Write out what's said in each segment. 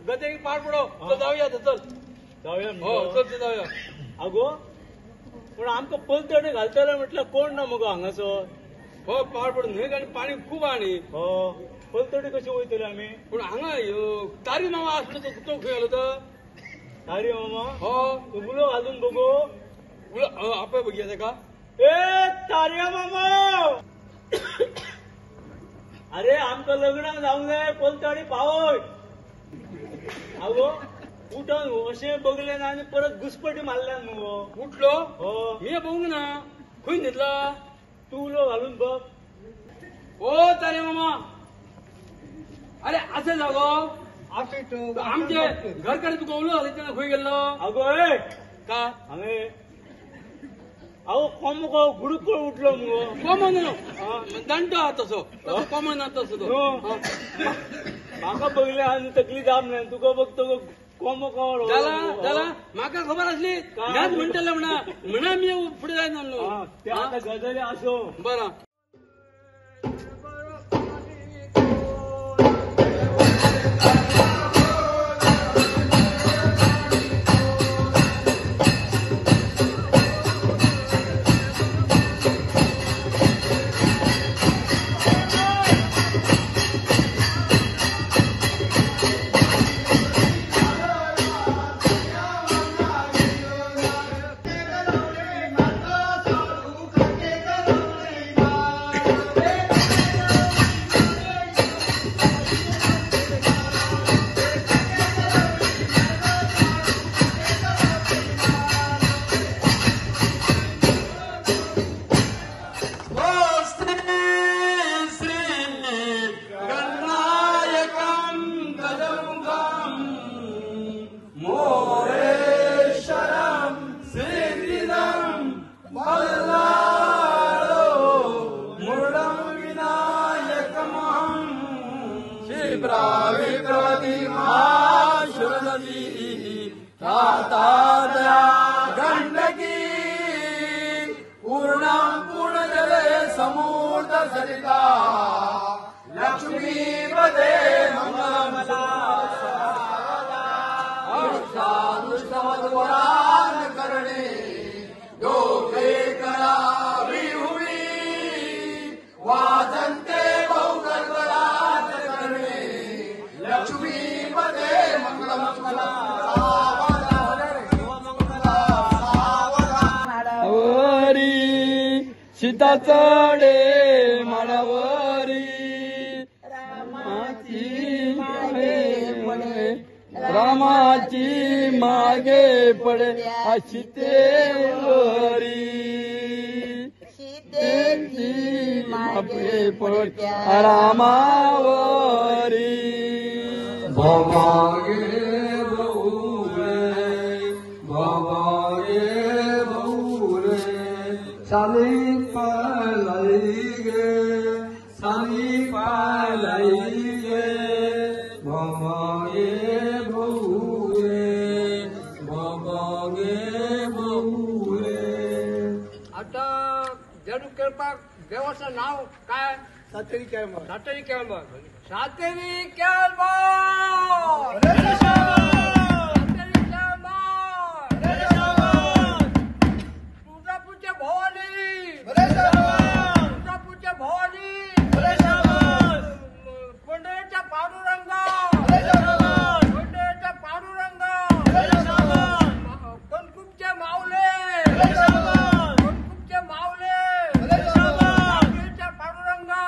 गते पाड पडो. चल जावया चल जावया. हो चल जावया. अगो पण आमकां पलतडे घालतले म्हटल्यार कोण ना मुगो हांगासर. हो पाड पडो न्हंय आनी पाणी खूब आनी. हो पलतडे कशे वयतले आमी? पूण हांगा तारी मामा आसलो तो खंय गेलो तो? तारी मामा हो तूं उलो घालून बघो. उलो आपय बघया तेका. ए तारिया मामा, अरे आमकां लग्नाक जावंक जाय, पलतडी पावय. आगो उठोन अशें बगलें आनी परत घुसपटी मारल्यान मुगो. उठलो? हो मी बघूंक ना. खंय न्हिदला? तूं उलो घालून बघ. ओ तारे मामा, अरे असें जागो आमचे घरकडे तुका उलो घालयतना तेन्ना खंय गेल्लो? आगो ए का हांवें अहो कोमो गुडुकळ उठलो मुगो. कोमो न्हू जाणटो आहा तसो, कोमो ना तसो तो. म्हाका बगले आनी तकली दाम ना, तुका बघतो कोमो कोण जाला जाला. म्हाका खबर आसली ह्याच म्हणटले म्हणा म्हणा मी फुडें जायना न्हू. ते आतां गजाली आसो. बरं सीता चढे माडावरी, रामाची मागे पडे, रामाची मागे पडे सीतेवरी, सीतेची मागे पडे रामावरी. भवागे बहुरे भवागे बहुरे साली पालाई गे साली पालाई गे भवागे बहुरे भवागे बहुरे. आता जडू करपाक देवाचं नाव काय? सातेरी केळंबा. सातेरी केळंबा. सातेरी केळंबा. सातेरी केळंबा. तुळजापूरच्या भवानी, तुळजापूरच्या भवानी, पंढरीच्या पांडुरंगा, पंढरीच्या पांडुरंगा, कणकुपचे माऊले, कणकुपचे माऊले, साखरेच्या पांडुरंगा,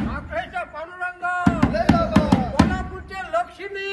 साखरेच्या पांडुरंगा, कोल्हापूरचे Lakshmi,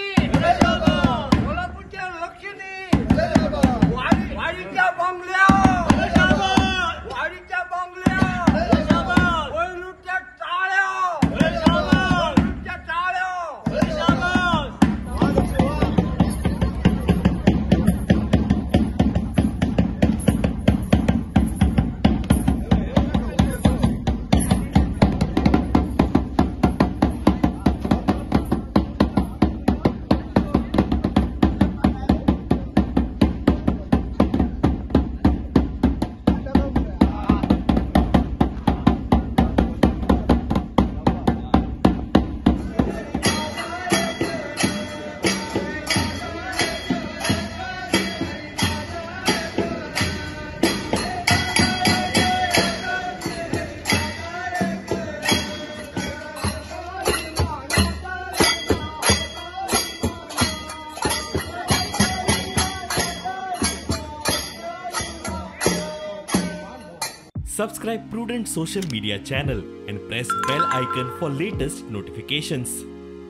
Subscribe Prudent Social Media channel and press bell icon for latest notifications.